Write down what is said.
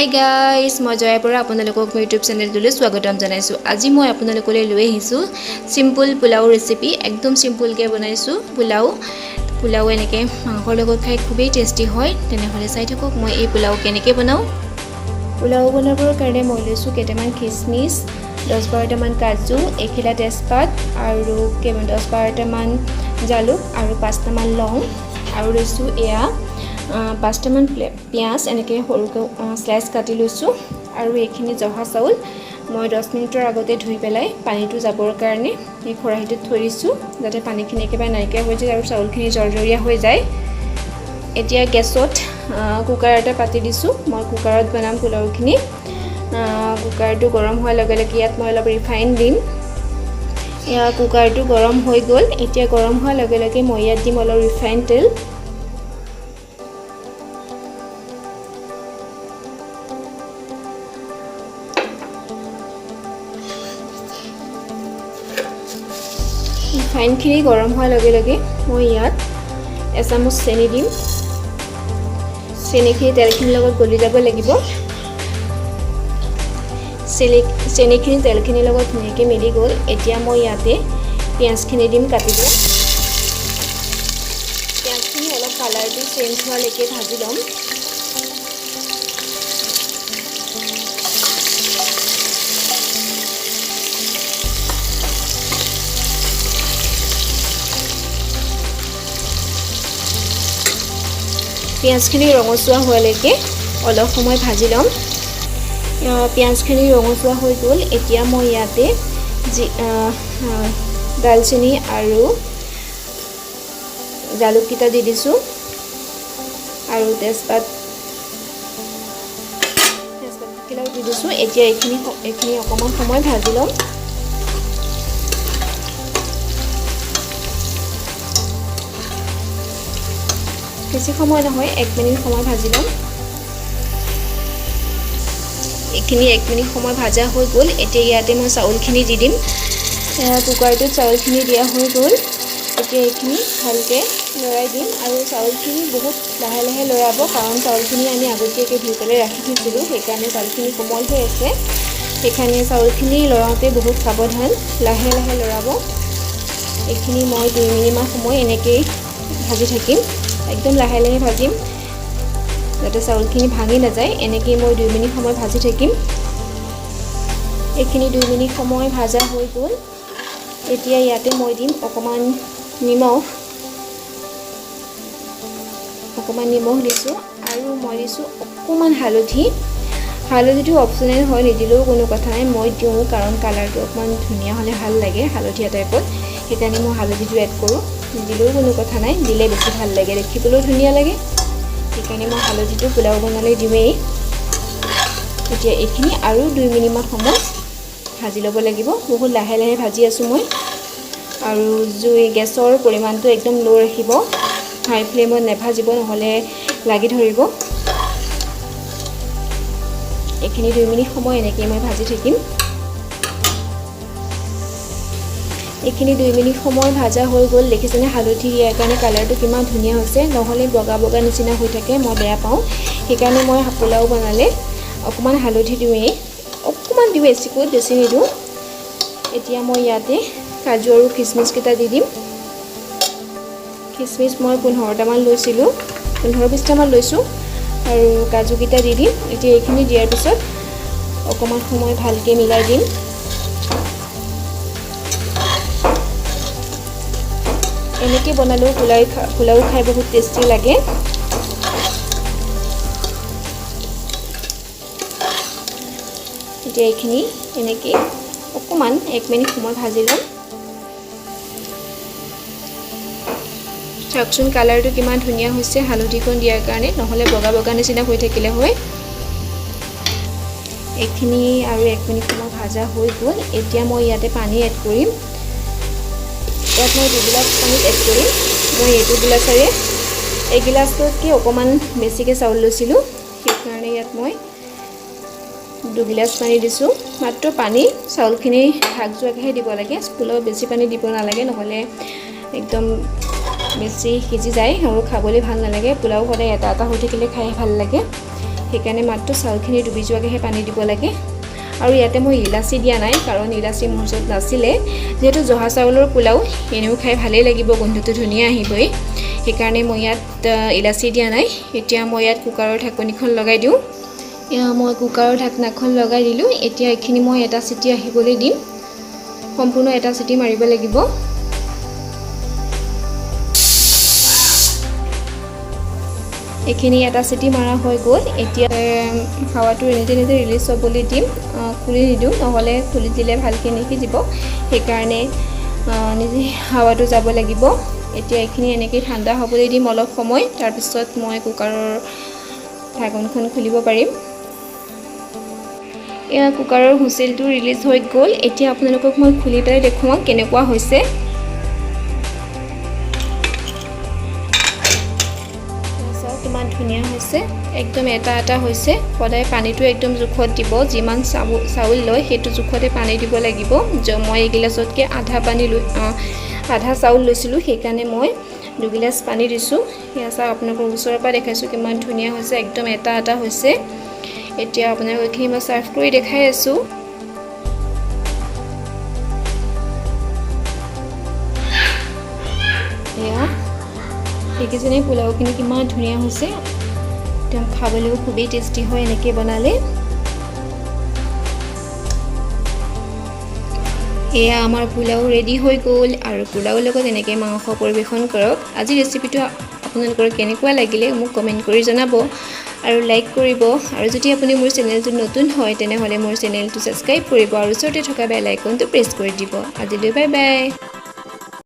Hi guys, মই জয়াৰ পৰা আপোনালোকক মোৰ ইউটিউব চেনেলটোলৈ স্বাগতম জনাইছোঁ। আজি মই আপোনালোকলৈ লৈ আহিছোঁ চিম্পুল পোলাও ৰেচিপি। একদম চিম্পুলকৈ বনাইছোঁ পোলাও। পোলাও এনেকৈ মাংসৰ লগত খাই খুবেই টেষ্টি হয়। তেনেহ'লে চাই থাকক মই এই পোলাও কেনেকৈ বনাওঁ। পোলাও বনাবৰ কাৰণে মই লৈছোঁ কেইটামান খিচমিচ, 10-12টামান কাজু, এখিলা তেজপাত আৰু 10-12টামান জালুক আৰু 5টামান লং আৰু লৈছোঁ এয়া 5টামান পিঁয়াজ, এনেকৈ সৰুকৈ শ্লাইচ কাটি লৈছোঁ। আৰু এইখিনি জহা চাউল মই 10 মিনিটৰ আগতে ধুই পেলাই পানীটো যাবৰ কাৰণে এই খৰাহীটোত থৈ দিছোঁ, যাতে পানীখিনি একেবাৰে নাইকিয়া হৈ যায় আৰু চাউলখিনি জৰজৰীয়া হৈ যায়। এতিয়া গেছত কুকাৰ এটা পাতি দিছোঁ। মই কুকাৰত বনাম পোলাওখিনি। কুকাৰটো গৰম হোৱাৰ লগে লগে ইয়াত মই অলপ ৰিফাইন দিম। এয়া কুকাৰটো গৰম হৈ গ'ল। এতিয়া গৰম হোৱাৰ লগে লগে মই ইয়াত দিম অলপ ৰিফাইন তেল। ৰিফাইনখিনি গৰম হোৱাৰ লগে লগে মই ইয়াত এচামুচ চেনি দিম। চেনিখিনি তেলখিনিৰ লগত গলি যাব লাগিব। চেনিখিনি তেলখিনিৰ লগত ধুনীয়াকৈ মিলি গ'ল। এতিয়া মই ইয়াতে পিঁয়াজখিনি দিম কাটি দিয়া। পিঁয়াজখিনি অলপ কালাৰটো চেঞ্জ হোৱালৈকে ভাজি ল'ম। পিঁয়াজখিনি ৰঙচুৱা হোৱালৈকে অলপ সময় ভাজি ল'ম। পিঁয়াজখিনি ৰঙচুৱা হৈ গ'ল। এতিয়া মই ইয়াতে যি দালচেনি আৰু জালুককেইটা দি দিছোঁ আৰু তেজপাতকেইটাও দি দিছোঁ। এতিয়া এইখিনি অকণমান সময় ভাজি ল'ম। বেছি সময় নহয়, 1 মিনিট সময় ভাজি ল'ম। এইখিনি 1 মিনিট সময় ভাজা হৈ গ'ল। এতিয়া ইয়াতে মই চাউলখিনি দি দিম। কুকাৰটোত চাউলখিনি দিয়া হৈ গ'ল। এতিয়া এইখিনি ভালকৈ লৰাই দিম আৰু চাউলখিনি বহুত লাহে লাহে লৰাব, কাৰণ চাউলখিনি আমি আগতীয়াকৈ ধুই পেলাই ৰাখি থৈছিলোঁ, সেইকাৰণে চাউলখিনি কোমল হৈ আছে। সেইকাৰণে চাউলখিনি লৰাওঁতে বহুত সাৱধান, লাহে লাহে লৰাব। এইখিনি মই 2 মিনিটমান সময় এনেকৈয়ে ভাজি থাকিম। একদম লাহে লাহে ভাজিম, যাতে চাউলখিনি ভাঙি নাযায়। এনেকৈয়ে মই 2 মিনিট সময় ভাজি থাকিম। এইখিনি 2 মিনিট সময় ভাজা হৈ গ'ল। এতিয়া ইয়াতে মই দিম অকণমান নিমখ। অকণমান নিমখ দিছোঁ আৰু মই দিছোঁ অকণমান হালধি। হালধিটো অপশ্যনেল হয়, নিদিলেও কোনো কথা নাই। মই দিওঁ, কাৰণ কালাৰটো অকণমান ধুনীয়া হ'লে ভাল লাগে হালধীয়া টাইপত, সেইকাৰণে মই হালধিটো এড কৰোঁ। নিদিলেও কোনো কথা নাই, দিলে বেছি ভাল লাগে, দেখিবলৈও ধুনীয়া লাগে। সেইকাৰণে মই হালধিটো পোলাও বনালে দিওঁৱেই। এতিয়া এইখিনি আৰু 2 মিনিটমান সময় ভাজি ল'ব লাগিব। বহুত লাহে লাহে ভাজি আছোঁ মই। আৰু জুই গেছৰ পৰিমাণটো একদম ল' ৰাখিব, হাই ফ্লেমত নেভাজিব, নহ'লে লাগি ধৰিব। এইখিনি 2 মিনিট সময় এনেকৈ মই ভাজি থাকিম। এইখিনি 2 মিনিট সময় ভাজা হৈ গ'ল। দেখিছেনে, হালধি দিয়াৰ কাৰণে কালাৰটো কিমান ধুনীয়া হৈছে? নহ'লে বগা বগা নিচিনা হৈ থাকে, মই বেয়া পাওঁ। সেইকাৰণে মই পোলাও বনালে অকণমান হালধি দিওঁৱেই। অকণমান দিওঁ, এচিকুট, বেছি নিদিওঁ। এতিয়া মই ইয়াতে কাজু আৰু খিচমিচকেইটা দি দিম। খিচমিচ মই 15টামান লৈছিলোঁ, 15-20টামান লৈছোঁ আৰু কাজুকেইটা দি দিম। এতিয়া এইখিনি দিয়াৰ পিছত অকণমান সময় ভালকৈ মিলাই দিম। এনেকৈ বনালেও পোলাও খাই বহুত টেষ্টি লাগে। এতিয়া এইখিনি এনেকৈ অকণমান 1 মিনিট সময় ভাজি ল'ম। চাওকচোন, কালাৰটো কিমান ধুনীয়া হৈছে হালধিকণ দিয়াৰ কাৰণে, নহ'লে বগা বগা নিচিনা হৈ থাকিলে হয়। এইখিনি আৰু 1 মিনিট সময় ভাজা হৈ গ'ল। এতিয়া মই ইয়াতে পানী এড কৰিম। ইয়াত মই দুগিলাচ পানী এড কৰিম। মই এইটো গিলাচেৰে এই গিলাচটোতকৈ অকণমান বেছিকৈ চাউল লৈছিলোঁ, সেইকাৰণে ইয়াত মই দুগিলাচ পানী দিছোঁ। মাত্ৰ পানী চাউলখিনি ঢাক যোৱাকৈহে দিব লাগে। পোলাও বেছি পানী দিব নালাগে, নহ'লে একদম বেছি সিজি যায় আৰু খাবলৈ ভাল নালাগে। পোলাও সদায় এটা এটা হৈ থাকিলে খাই ভাল লাগে। সেইকাৰণে মাত্ৰ চাউলখিনি ডুবি যোৱাকৈহে পানী দিব লাগে। আৰু ইয়াতে মই ইলাচি দিয়া নাই, কাৰণ ইলাচি মোৰ ওচৰত নাছিলে। যিহেতু জহা চাউলৰ পোলাও এনেও খাই ভালেই লাগিব, গোন্ধটো ধুনীয়া আহিবই, সেইকাৰণে মই ইয়াত ইলাচি দিয়া নাই। এতিয়া মই ইয়াত কুকাৰৰ ঢাকনিখন লগাই দিওঁ। এয়া মই কুকাৰৰ ঢাকনাখন লগাই দিলোঁ। এতিয়া এইখিনি মই এটা চিটি আহিবলৈ দিম। সম্পূৰ্ণ এটা চিটি মাৰিব লাগিব। এইখিনি এটা চিটি মাৰা হৈ গ'ল। এতিয়া হাৱাটো নিজে নিজে ৰিলিজ হ'বলৈ দিম, খুলি নিদিওঁ, নহ'লে খুলি দিলে ভালকৈ নিসিজিব। সেইকাৰণে নিজে হাৱাটো যাব লাগিব। এতিয়া এইখিনি এনেকৈ ঠাণ্ডা হ'বলৈ দিম অলপ সময়, তাৰপিছত মই কুকাৰৰ ঢাকনখন খুলিব পাৰিম। এয়া কুকাৰৰ হুইচেলটো ৰিলিজ হৈ গ'ল। এতিয়া আপোনালোকক মই খুলি পেলাই দেখুৱাওঁ কেনেকুৱা হৈছে। চাওক কিমান ধুনীয়া হৈছে, একদম এটা এটা হৈছে। সদায় পানীটো একদম জোখত দিব, যিমান চাউল লয় সেইটো জোখতে পানী দিব লাগিব। মই এগিলাচতকৈ আধা পানী লৈ, আধা চাউল লৈছিলোঁ, সেইকাৰণে মই দুগিলাচ পানী দিছোঁ। এয়া চাওক, আপোনালোকৰ ওচৰৰ পৰা দেখাইছোঁ কিমান ধুনীয়া হৈছে, একদম এটা এটা হৈছে। এতিয়া আপোনালোকক এইখিনি মই ছাৰ্ভ কৰি দেখাই আছোঁ। এয়া দেখিছেনে পোলাওখিনি কিমান ধুনীয়া হৈছে, একদম খাবলৈও খুবেই টেষ্টি হয় এনেকৈ বনালে। এয়া আমাৰ পোলাও ৰেডি হৈ গ'ল। আৰু পোলাওৰ লগত এনেকৈ মাংস পৰিৱেশন কৰক। আজি ৰেচিপিটো আপোনালোকৰ কেনেকুৱা লাগিলে মোক কমেণ্ট কৰি জনাব আৰু লাইক কৰিব। আৰু যদি আপুনি মোৰ চেনেলটো নতুন হয় তেনেহ'লে মোৰ চেনেলটো ছাবস্ক্ৰাইব কৰিব আৰু ওচৰতে থকা বেল আইকনটো প্ৰেছ কৰি দিব। আজিলৈ বাই বাই।